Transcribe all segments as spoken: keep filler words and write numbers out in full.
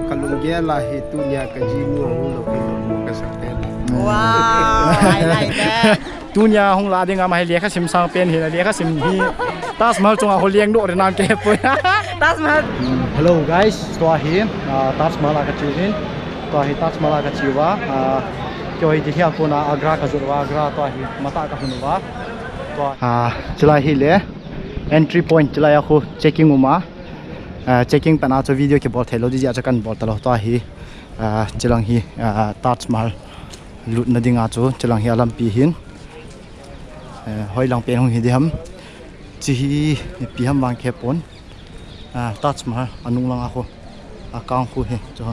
Ka lunggel a hi tunia ka jinu hung lo, hung lo ka sa pen. Wow, I like that. Tunia hung la ding ama hi lekha sim sang pen hi, lekha sim hi. Taj Mahal chunga ho leng doh re nam ke poi. Taj Mahal. Hello guys, tua hi, ah, Taj Mahal a ka chiu hin. Tua hi Taj Mahal a ka chiu a. Ah, kio hi ti hi a kona Agra ka jot uva, Agra tua hi mata ka hun uva. Tua, ah, chulai hi le entry point chulai a khu checking uma. Ah, checking pana chu video kibol thei lou di jeh a chu kan bol talou. Tua hi, ah, chilang hi, ah, Taj Mahal lutna dinga chu chilang hi a lampi hin. Eh, hoilang pen hung hi di ham. Chi hi ipi ham vang khe pon. Ah, Taj Mahal anung langa khu, akang khu hi chu.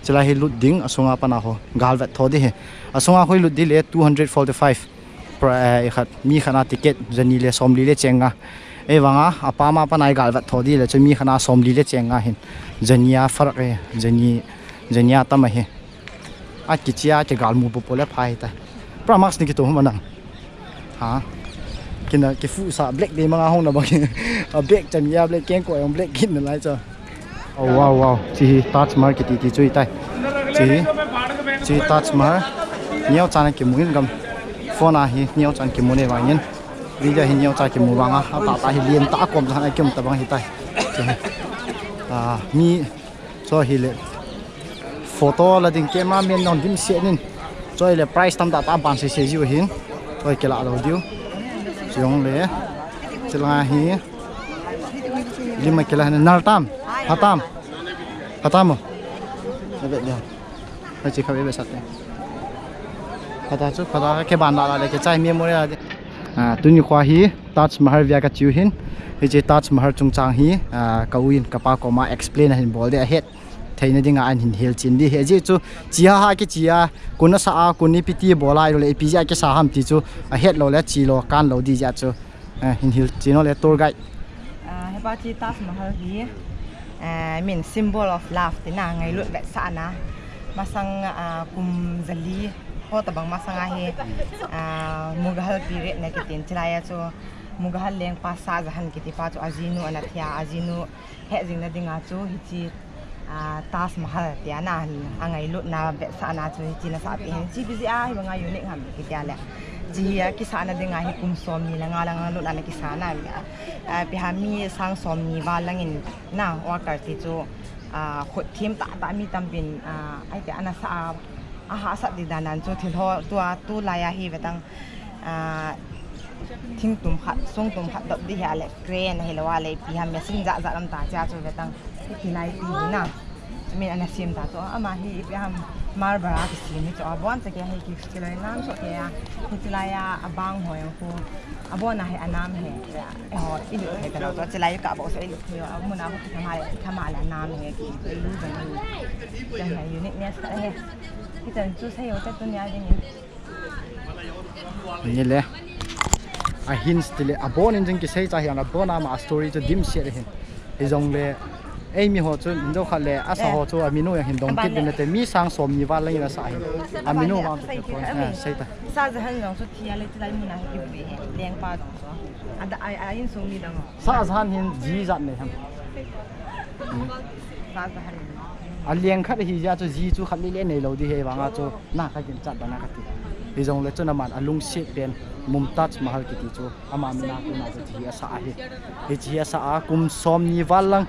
Chulai hi lut ding, asunga pana khu gal vet tho di hi. Asunga khu lut di le two hundred forty-five. Pra-, eh, khat, mi khat na ticket jani le somli le cheng nga. Ei vanga, apama pana i gal vet tho di le chu mi khat na somli le cheng nga hin. Jani a farak e, jani, jani a tam a hi. A kichia ke gal mu popo le pha hi ta. Pra Max ni kito hum anang. Ha. Kina kifu sa black day manga hong na bang. A black chami a black keng ko yong black kin na lai cha. Oh, wow, wow. Chi hi Taj Mahal kiti ti chu hi tai. Chi hi. Chi Taj Mahal. Niau chan kimu in gam. Phone a hi niau chan kimu ne vangin. Video hi niau chan kimu vanga. A ta ta hi lien ta kom ta na kim ta bang hi tai. Chi hi. Ah, mi cho hi le. Photo la ding camera man nong dim se nin. Cho hi le price tam ta ta ban se se jiu hin. Cho hi ke la lo diu. Chiong le. Chi la hi. Lima kila na nal tam. Hatam. Hatam mo. Abe dia. Hai chi kha be sat. Khata chu, khata ke ban la la le ke chai memory a de. Ah, tuni khua hi Taj Mahal via ka chiu hin. Hiche Taj Mahal chungchang hi, ah, ka u in ka pa koma explain a hin bol de ahet. Theina dinga an hin hil chin di. He ji chu, chi ha ha ki chi a, kun a sa a, kun ipi ti bol a, i lo le ipi ji a ki sa ham ti chu, ahet lo le chi lo kan lo di ji a chu. Eh, hin hil chin o le tour guide. Ah, hepa chi Taj Mahal hi, eh, min symbol of love tina ngailut vetsahna. Masang, ah, kum jali ho tabang masang a hi, ah, Mughal period na kitin chilai a chu Mughal lengpa Shah Jahan kiti pa chu ajinu ana thia, ajinu hejing na dinga chu hichi, ah, Taj Mahal tia na hi, angailutna vetsahna chu hichi na sa pi hin. Chi biji a hi banga unique ham kiti a le. Chi hi a kisa na dinga hi kum somni le nga le nga lut ana kisa na, ah, pi ha mi sang somni val langin na worker ti chu, ah, khut thim ta ta mi tam pin, ah, ai te ana sa a, a ha sa di dan an chu thil ho tua tu lai a hi vetang. Ah, thing tum khat, sung tum khat dop di hi a le, crane hi lo a le, pi ha machine ja ja lam ta cha chu vetang. Hi ti lai ti hi na. Min ana sim ta chu, ama hi ipi ham marble a kisim hi chu, abon cha ke hi ki chi lai nam so ke a. Hi chi lai a, abang ho yang khu. Abon a hi anam hi. Ho, i lu hi ta lo chu, chi lai ka bo so i lu hi, amun a ho ki thama le, ki thama le anam hi ki, i lu jang hi. Jang hi uniqueness ka hi. Hi chan chu sa yo ta tu nia ding hi. Ni le. A hints ti le, abon in jing kisei cha hian abon ama story chu dim siat hin. Hi jong le, ei mi ho chu, min do khat le, asa ho chu, aminu yang hin dong kit din te, mi sang somni val lang in asa hin. Aminu vang chu, eh, sei ta. Shah Jahan jong chu thia le, tilai mun a hi ki bu hi, lengpa jong chu. A da, a, a in sung ni dang ho. Shah Jahan hin ji jat nei ham. Shah Jahan. A leng khat hi ja chu ji chu khat le le nei lo di he vanga chu na ka gin chat bana ka ti. Hi jong le chu na man a lungsiat pen Mumtaz Mahal kiti chu ama mina ku na chu hi asa a hi. Hi chi asa a kum somni val lang.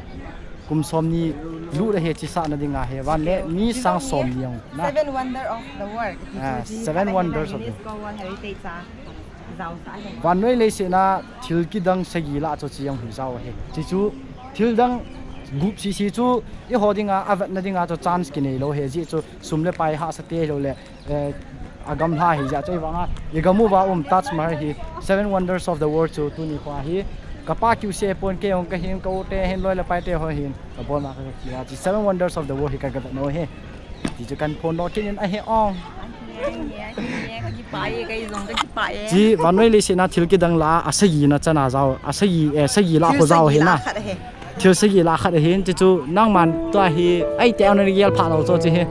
Kum somni lu le he chi sa na dinga he van le mi sang somni ang na. Seven wonder of the world. Ah, seven wonders of the world. UNESCO World Heritage a. Vannoi leiset a thil kidang sagi lah chu chi jong hi jao hi. Chi chu thil dang gup sisi chu i ho dinga, a vetna dinga chu chance kinei lo hi ji chu sum le pai hahsa te lo le, eh, a gamla hi ja chu i vanga i gam uva um Taj Mahal hi seven wonders of the world chu tuni khua hi ka pa kiu se pon kei jong ka hin ka u te hin loi le pai te ho hin ka bol ma ka ki a chi seven wonders of the world hi ka ka vet no hi. Ti chu kan phone lo kinin a he ong. Ka kipah e, ka i jong ka kipah e. Chi vannoi leiset a thil kidang lah a, a sagi na chan a jao, a sagi, eh, sagi lah khu jao hi na. Thil sagi lah khat a hin, chi chu nangman tua hi, ai te ana gel pha lo chu chi hi.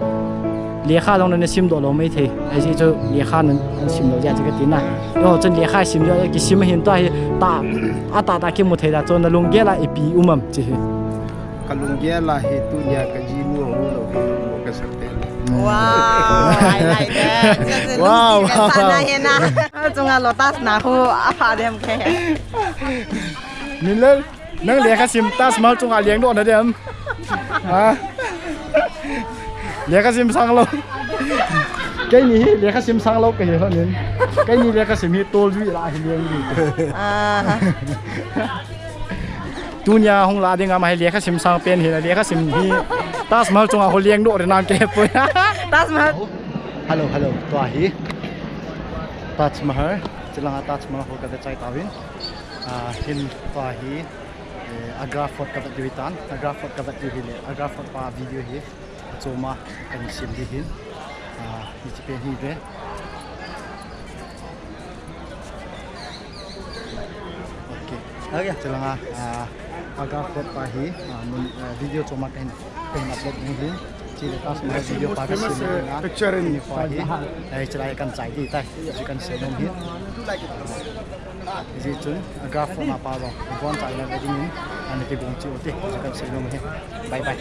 Lekha jong na sim doh lo mai thei. Ai chi chu lekha na sim lo ja chi ka ti na. Yo, chun lekha sim doh, kisim hin tua hi, ta, a ta ta kimu thei da chu na lunggel a ipi um am chi hi. Ka lunggel a hi tunia ka jinu hung lo, Wow, I like that. Wow, wow, wow. Chunga lotus na khu apha dem ke. Min le, nang lekha sim Taj Mahal chunga leng doh na dem. Ha? Lekha sim sang lou. Keini hi lekha sim sang lou kahi lhon in. Keini lekha sim hi tol jui la hi leng jui. Ah. Tunia hung la ding ama hi lekha sim sang pen hi, lekha sim hi Taj Mahal chunga ho leng doh ri nan ke poi. Taj Mahal. Hello, hello. Tua hi Taj Mahal. Chulanga Taj Mahal ho kave chai tauvin. Ah, hin tua hi, eh, Agra Fort kavet diu hitan. Agra Fort kavet diu hile. Agra Fort pa video hi. Choma kan sim di hin. Ah, hiche pen hi ve. Okay. Okay. Chulanga, ah, Agra Fort pa hi, ah, mun, ah, video choma kan, kan upload ni hin. Chule Taj Mahal video pa ka sim ni na. Picture in pa hi. Eh, chulai kan chai di tai. Chu kan sim nom hin. Hijeh chun Agra Fort na pa jong, bon chai na ding in, ana kigong cheh u te, chu kan sim nom hin. Bye bye.